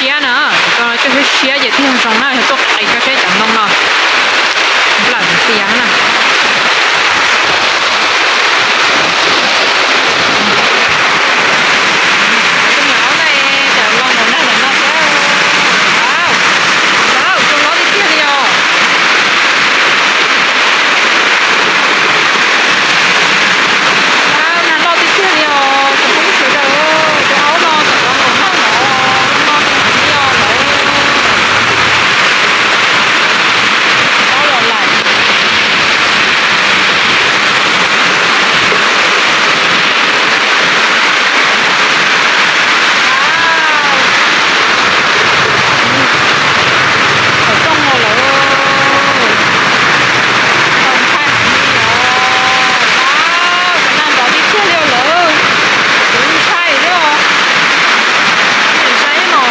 Siab na, cov no coj siab siab ces thiaj zoo na, yog tuaj qis tso seb cov ntoo no nplawm ntxias na. Cov me nyuam aub na, cov loj npaum nag npaum no thiab. Wow, wow, zoo loj tiag tiag li os. Wow, nag loj tiag tiag li os, cov phooj ywg sawv daws, cov aub no kom cov nkaum nag los no li os lawm. Aub los lawm. Wow. Kom rooj no lawm. Tau ntshai heev li os. Wow, cov nag nrov tiag tiag li os lawm. Kuv ntshai thiab os. Saib no.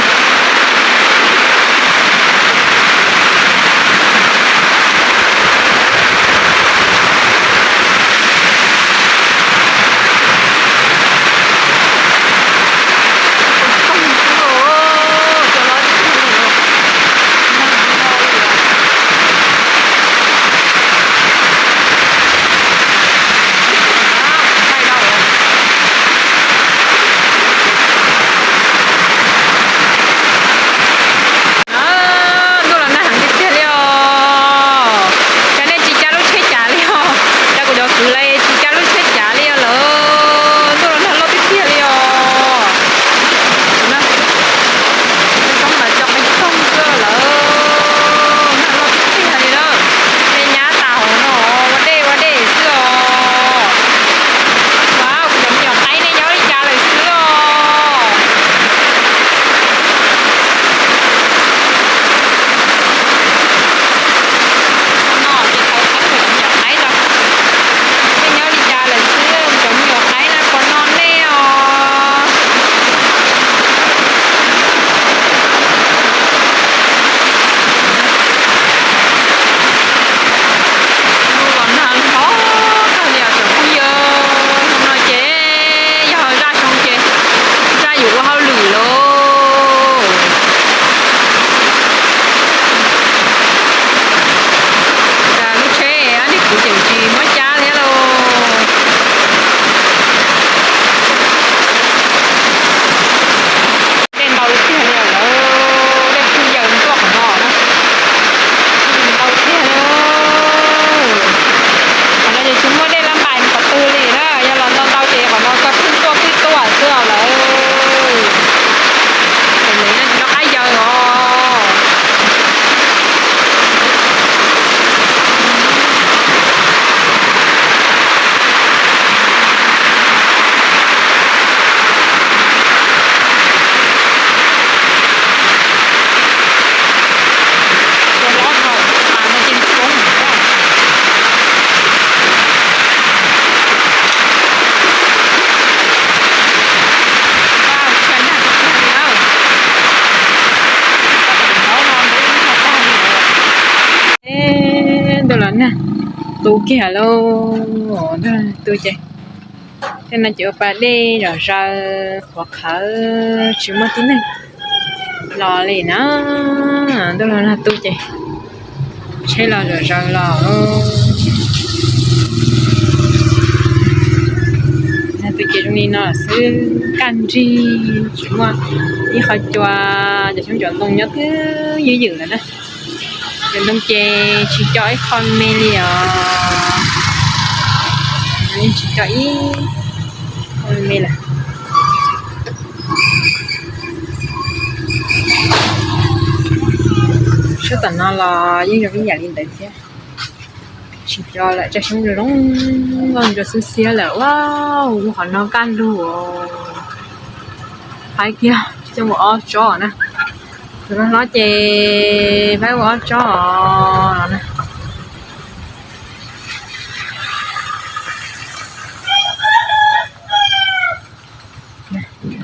Ntuj los nag heev tiag tiag li os. Cas nej tsis caij lub tsheb cav li os? Cas kuv cov kwv lawv tsis caij lub tsheb cav li os lawm? Ntuj los nag loj tiag tiag li os. Peb coob mas cov qe txoog xwb lawm, nag loj tiag tiag li lawm. Peb nyab tas hauv no ua dej ua dej xwb os. Wow, kuv cov me nyuam qaib nej nyob li cas lawm xwb os? No ces tau txeeb kuv cov me nyuam qaib no. Nej nyob li cas lawm xwb, kuv cov me nyuam qaib na, puas no nej os? Ntuj los nag hlob kawg li os cov phooj ywg, no ces yog zaj xyoo ces zaj yuav ua hauj lwm lauj. Cas lub tsheb ab niag kwv tseem tsis muab cab thiab lauj. Dej ntau tiag li lawm, dej pwj yaws tuaj qhov no na. Ntau tiag li. Qhov no ces tsis muaj dej lab npais qhov twg li na, yog los ntau ntau ces qhov no koj pwj tuaj pwj tuaj xwb os lawm. Ces nws tsis nco qab yaws os. Ntuj los nag tu kiag lauj, ntuj tu ces tej no ces ua pa dej zom zaws qhuav qhawv tsis muaj tib neeg los li na. Ntuj los nag tu ces tsheb los zom zaws los. Nag tu ces zoo li no xwb, kaj nrig tsis muaj ib qho cua, cov xyoob cov ntoo nyob twb ywm ywm lawm na. Cov ntoo ces tsis co ib qho me li os, tsis co ib qho me lawm. Sab tom no los yeej zoo ib yam li ntawd thiab. Tsis co lawm, tsaib xyoob zoo zoo nkauj ntsuab xwb xiab lawm. Ua, ua qhov no kaj lug, faib kiag coj mus ob tsob na. Tus no hlob ces faib ua ob tsob no na.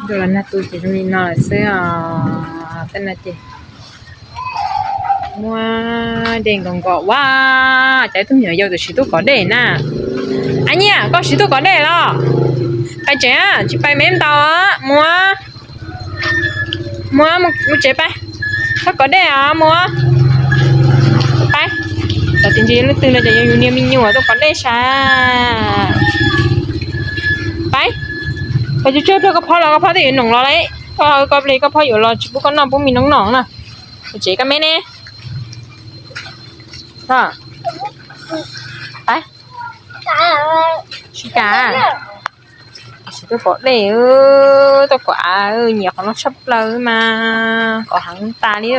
Ntuj los nag tu ces zoo li no lawm xwb os. Tej no ces muab dej nkaus nkaus. Ua, cas ib tug me nyuam yaus twb siv tuj kov dej na. Ab Nyiaj, koj siv tuj kov dej los? Pais tsev, tsis pais me ntau, muab. Mus, mus tsev pab. Koj kov dej os, mus. Pab. Tam sis ntshe leej twg no ces yog yus niag me nyuam tuaj kov dej sav. Pab. Koj tsuag tsuag rau koj phob los koj phob twb yuav noom los lawm. Koj koj ple koj phob yuav los tsis pub koj noj pub me noob no na. Mus tsev koj me ne. Pab. Tsis kam. Tsis tuaj kov dej, tuaj kov av, nyiam qhov no tshaj plaws mas kov heev tas li.